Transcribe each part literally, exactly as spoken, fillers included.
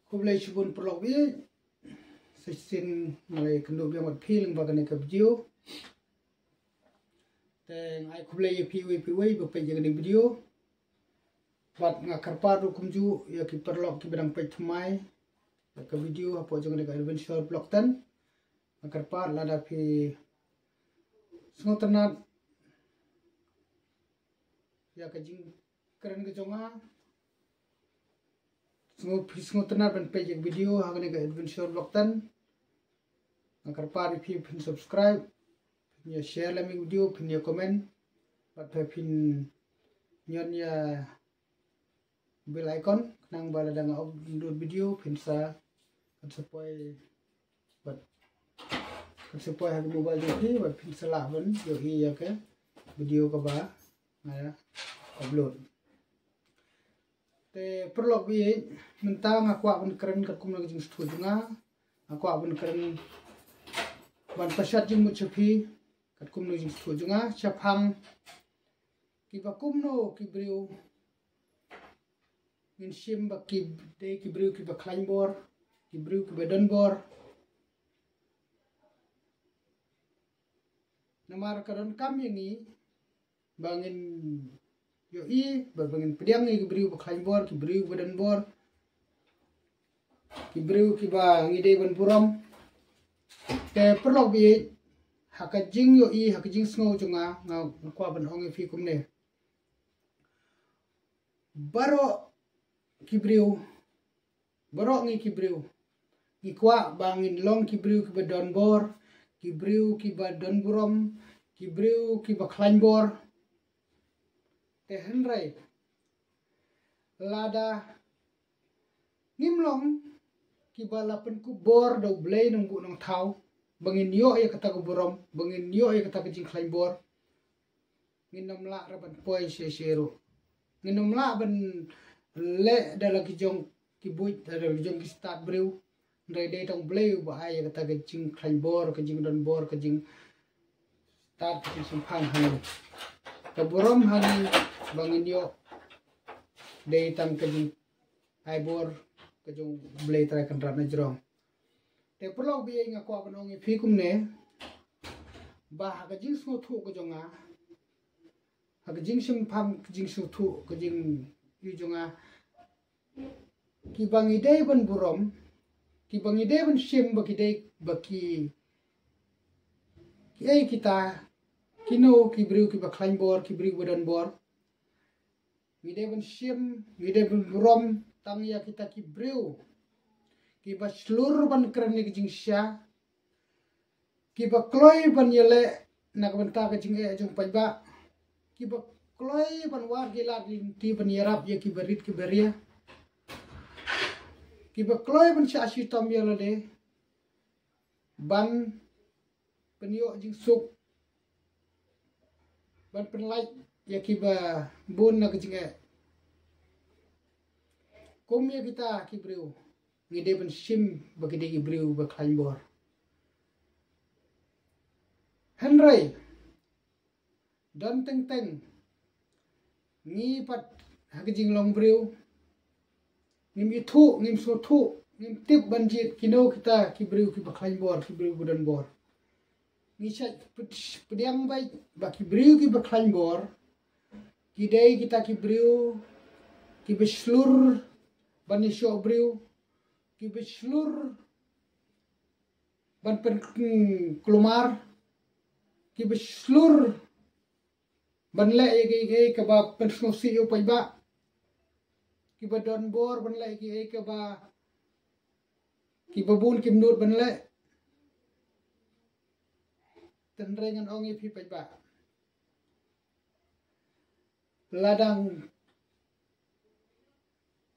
Khublei shibun paralok baieit. Sa shisien nga la ïakynduh biang bad phi lyngba kane ka video. Te nga ai khublei ïa phi uwei pa uwei ba peit ïa kane ka video. Bad nga kyrpad ruh kumjuh ïa ki paralok kiba dang peit thymmai ïa ka video hapoh jong kane ka Adventure Vlog ten. Nga kyrpad lada phi sngewtynnat ïa ka jingkren ka jong nga, sngew phi sngewtynnat ban peit ïa ka video ha kane ka Adventure Vlog ten, nga kyrpad ïa phi phin subscribe, phin ïa share lem ïa ka video, phin ïa comment, bad phin ñion ïa bell icon khnang ba lada nga upload video phin sa kan sa poi bad kan sa poi ha ka mobile jong phi bad phin sa lah ban ïohi ïa ka video kaba nga upload. Te paralok baieit, mynta nga kwah ban kren katkum na ka jingsngewthuh jong nga. Nga kwah ban kren ban pynshad jingmut sha phi katkum na ka jingsngewthuh jong nga shaphang kiba kumno ki briew ngin shim ba ki dei ki briew kiba khlaiñ bor, ki briew kiba don bor. Namar ka donkam ïa ngi ba ngin ïohi ba, ba ngin pdiang ïa ki briew ba khlaiñ bor, ki briew ba don bor, ki briew kiba ngi dei ban burom. Te paralok baieit, ha ka jingïohi, ha ka jingsngew jong nga, nga kwah ban ong ïa phi kumne. Baroh ki briew, baroh ngi ki briew, ngi kwah ba ngin long ki briew kiba don bor, ki briew kiba don burom, ki briew kiba khlaiñ bor. Te hynrei lada ngim long kiba la pynkup bor da U Blei Nongbuh Nongthaw ba ngin ïoh ïa kata ka burom, ba ngin ïoh ïa kata ka jingkhlaiñ bor, ngin ym lah ruh ban poi shisha ruh. Ngin ym lah ban leh da la ki jong ki buit, da la ki jong ki stad briew. Hynrei dei tang U Blei uba ai ïa kata ka jingkhlaiñ bor, ka jingdon bor, ka jingstad, ka jingshemphang ha ngi. Ka burom ha ngi ba ngin ïoh dei tang ka jingai bor ka jong U Blei Trai Kynrad na jrong. Te paralok baieit, nga kwah ban ong ïa phi kumne ba ha ka jingsngewthuh ka jong nga, ha ka jingshemphang, ka jingsngewthuh, ka jingïohi jong nga, kiba ngi dei ban burom, kiba ngi dei ban shim ba ki dei, ba ki, kiei kita, kino ki briew kiba khlaiñ bor, ki briew ba don bor. Ngi dei ban shim, ngi dei ban burom tang ïa kita ki briew kiba shlur ban kren ïa ka jingshisha, kiba kloi ban ïaleh na ka bynta ka jingeh jong paidbah, kiba kloi ban wad ki lad ki lynti ban ïarap ïa kiba rit kiba ria, kiba kloi ban shah shitom ïa lade, ban pynïoh jingsuk, ban pynlait ïa kiba bun na ka jingeh. Kum ïa kita ki briew ngi dei ban shim ba ki dei ki briew ba khlaiñ bor. Hynrei don teng teng ngi pat ha ka jinglong briew ngim ithuh, ngim sngewthuh, ngim tip ban jied kino kita ki briew kiba khlaiñ bor, ki briew ba don bor. Ngi shait pd-, pdiang beit ba ki briew kiba khlaiñ bor ki dei kita ki briew kiba shlur ban ïashoh briew, kiba shlur ban pynkulmar, kiba shlur ban leh ïa kiei kiei kaba pynsngewsih ïa u paidbah, kiba don bor ban leh ïa kiei kiei kaba kiba bun kim nud ban leh. Te hynrei ngan ong ïa phi paidbah, lada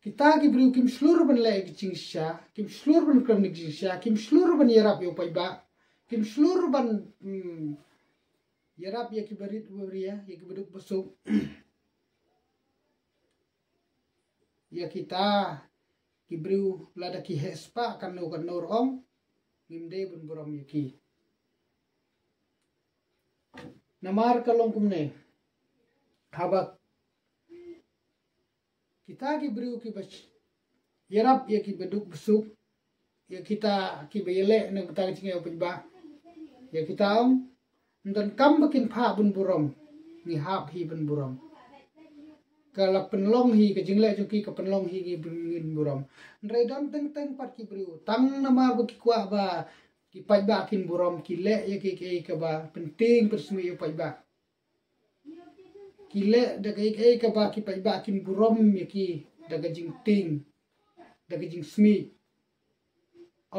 kita ki briew kim shlur ban leh ka jingshisha, kim shlur ban kren ka jingshisha, kim shlur ban ïarap ïa u paidbah, kim shlur ban, hmm, ïarap ïa kiba rit ba ria, ïa kiba duk ba suk, ïa kita ki briew lada ki heh spah kano kano ruh, ngim dei ban burom ïa ki. Namar ka long kumne, haba kita ki briew kiba sh-, ïarap ïa ki baduk basuk, ïa kita ki ba ïaleh na ka bynta ka jingeh u paidbah. Ïa kita ong, ym donkam ba kin phah ban burom, ngi hap hi ban burom. Ka la pynlong hi, ka jingleh jong ki ka pynlong hi ngi bun ngin burom. Hynrei don teng teng pat ki briew, tang namar ba ki kwah ba ki paidbah kin burom, ki leh ïa ki, ki, kaba pyntieng pynsmih ïa u paidbah. Ki leh da ka, ki, kaba ki paidbah kin burom ïa ki da ka jingtieng, da ka jingsmih.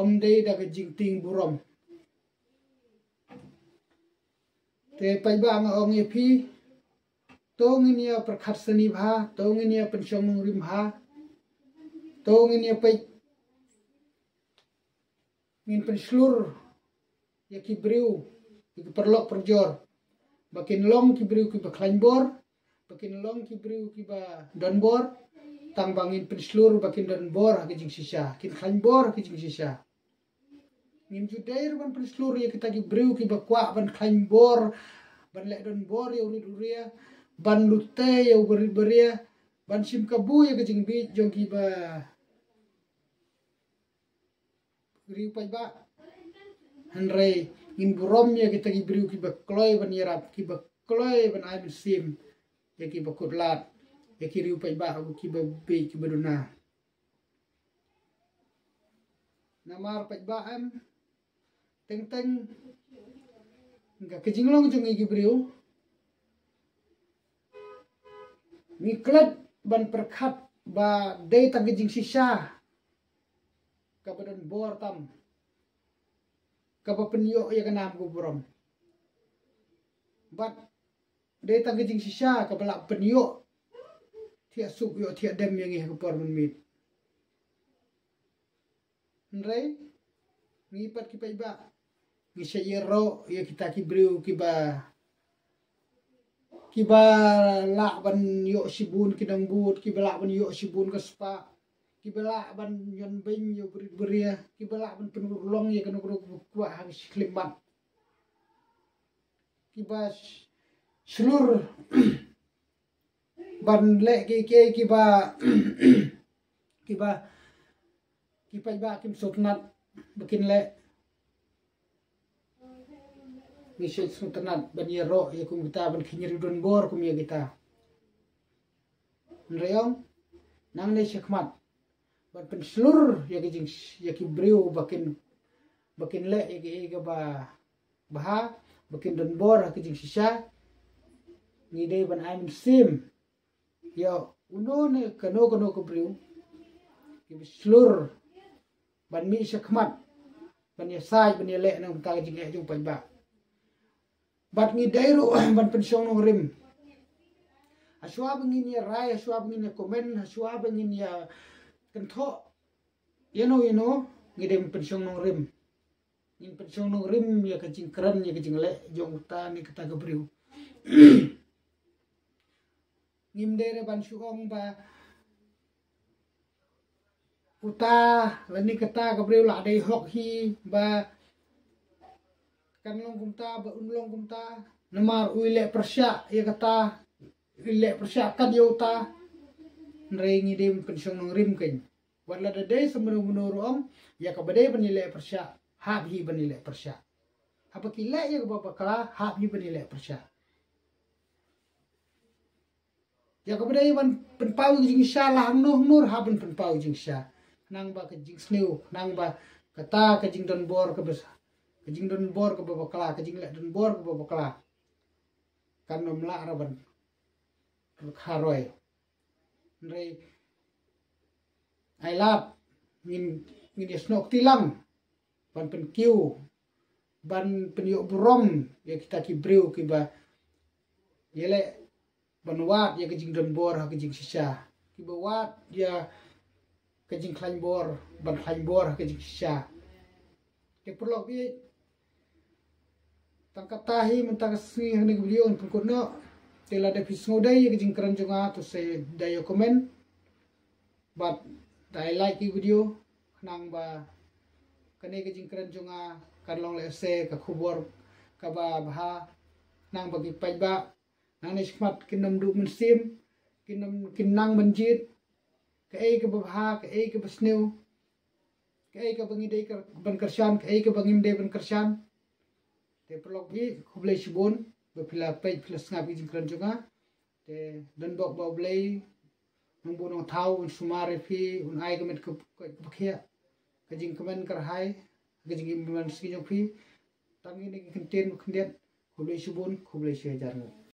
Ym dei da ka jingtieng burom. Te paidbah, nga ong ïa phi, to ngin ïa pyrkhat sani bha, to ngin ïa pynshong nongrim bha, to ngin ïa peit, ngin pynshlur ïa ki briew, ïa ki paralok parajor, ba kin long ki briew kiba khlaiñ bor, ba kin long ki briew kiba don bor. Tang ba ngin pynshlur ba kin don bor ha ka jingshisha, kin khlaiñ bor ha ka jingshisha. Ngim ju dei ruh ban pynshlur ïa kita ki briew kiba kwah ban khlaiñ bor, ban leh don bor ïa u rit u ria, ban lute ïa u barit baria, ban shim kabu ïa ka jingbieit jong kiba ri u paidbah. Hynrei ngin burom ïa kita ki briew kiba kloi ban ïarap, kiba kloi ban ai mynsiem ïa kiba kut lad, ïa ki ri u paidbah kiba bieit, kiba duna. Namar paidbah, em, teng teng ka, ka jinglong jong ngi ki briew, ngi klet ban pyrkhat ba dei tang ka jingshisha kaba don bor tam, kaba pynïoh ïa ka nam ka burom. Bad dei tang ka jingshisha kaba lah pynïoh thiah suk ïoh thiah dem ïa ngi ha ka por mynmiet. Hynrei ngi pat ki paidbah, ngi shah ïaroh ïa kita ki briew kiba, kiba lah ban ïoh shibun ki nongbud, kiba lah ban ïoh shibun ka spah, kiba lah ban ïoh beiñ ïa u barit baria, kiba lah ban pynurlong ïa kano kano kaba kwah ha ka shi khlieh mat. Kiba sh-, shlur ban leh ki, ki, kiba, kiba, ki paidbah kim sngewtynnat ba kin leh. Ngi sngewtynnat ban ïaroh ïa kum kita, ban kheiñ ri don bor kum ïa kita. Hynrei ong, nangne shakhmat ban pynshlur ïa ki jing, ïa ki briew ba kin, ba kin leh ïa ki, ïa kiba bha, ba kin don bor ha ki jingshisha. Ngi dei ban ai mynsiem ïa uno ne kano kano ka briew kiba shlur ban mih shakhmat, ban ïasaid, ban ïaleh na ka bynta ka jingeh jong u paidbah. Bad ngi dei ruh ban pynshong nongrim. Hashwa ba ngin ïa rai, hashwa ba ngin ïa comment, hashwa ba ngin ïa kynthoh ïano ïano, ngi dei ban pynshong nongrim. Ngin pynshong nongrim ïa ka jingkren, ïa ka jingleh jong uta ne kata ka briew. Ngim dei re ban shu ong ba uta lane kata ka briew la dei hok hi, ba kan long kumta, ba un long kumta, namar u ïaleh pyrshah ïa kata, u ïaleh pyrshah kat ïa uta. Hynrei ngi dei ban pynshong nongrim kein. Wat lada dei sa mano mano ruh, ïa kaba dei ban ïaleh pyrshah, hap hi ban ïaleh pyrshah. Haba ki leh ïa kaba bakla, hap hi ban ïaleh pyrshah. Ïa kaba dei ban pynpaw jingshisha la hangno hangno, hap ban pynpaw jingshisha. Khnang ba ka jingsniew, khnang ba kata ka jingdon bor kaba, ka jingdon bor kaba bakla, ka jingleh don bor kaba bakla, kan ym lah ruh ban kharoi. Hynrei ai lad ngin, ngin ïasnoh kti lang ban pynkiew, ban pynïoh burom ïa kita ki briew kiba ïaleh ban wad ïa ka jingdon bor ha ka jingshisha, kiba wad ïa ka jingkhlaiñ bor, ban khlaiñ bor ha ka jingshisha. Te paralok bieit, tang kata hi mynta ka sngi, ha kane ka video ngan pynkut noh. Te lada phi sngewdei ïa ka jingkren jong nga, to sa da ïa comment bad da ai like ïa ka video, khnang ba kane ka jingkren jong nga kan long lehse ka khubor kaba bha, khnang ba ki paidbah nangne shakhmat kin ym duh mynsiem, kin ym, kin nang ban jied, kaei kaba bha, kaei kaba sniew, kaei kaba ngi dei ban kyrshan, kaei kaba ngim dei ban kyrshan. Te paralok, khublei shibun ba phi la peit, phi la sngap ïa ka jingkren jong nga. Te don bok ba U Blei nongbuh nongthaw un sumar ïa phi, un ai ka met ka, ka, ka khiah, ka jingkmen kyrhai, ka jingim man sngi jong phi. Tang ïa kine ki kyntien khyndiat. Khublei shibun, khublei shihajar nguh.